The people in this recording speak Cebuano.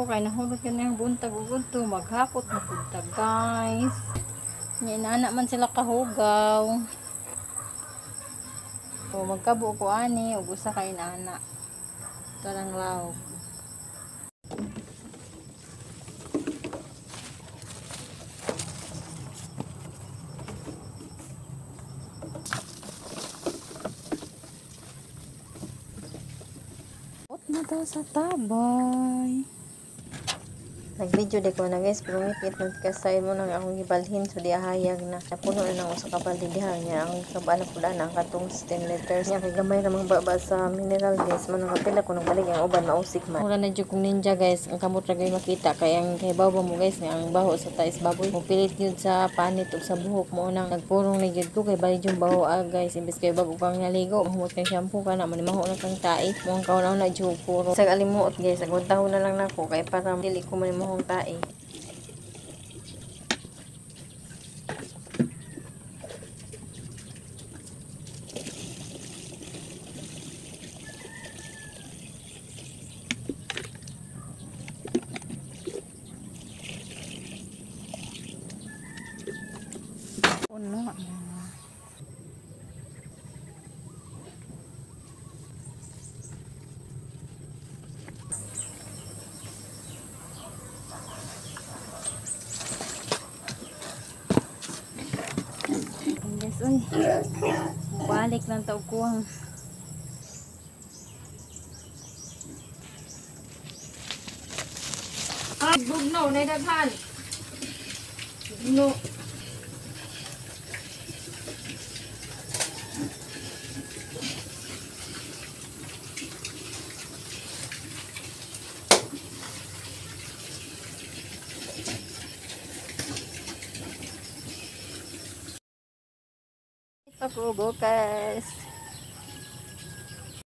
Kay nahulot yun yung buntag ug udto maghakot na pud ta, guys. Nya inana man sila kahugaw. O magkabo ko ani ug usa ka inana. Ito lang laog. Ot na daw sa tabay. Nag-video di ko na, guys, pero ngit man ka side mo nang akong gibalhin, so di ahayag na. Napuno na nang usa ka balde diha niya ang kabana pula na ang katong 10 liters. Nya kay gamay ra mang baba sa mineral, guys, man kapila ko nagbalik ang uban mausik man. Wala na jud kong ninja, guys, ang kamot ra gyud makita kay ang kay bawo mo, guys, nga ang baho sa tais baboy. Mo pilit yun sa panit ug sa buhok mo nang nagpurong na gyud ko kay bali yung baho, ah, guys, imbes kay bago kang naligo, mahumot kang shampoo ka na manimaho na kang tae. Mo ang kauna na jud puro. Sa alimuot, guys, aguntaho na lang nako kay para dili ko manimahong tae. Puno. Guys, uy. Balik lang tao kuwang. Ay, bugno, na daghan. Bugno. Ako bukas.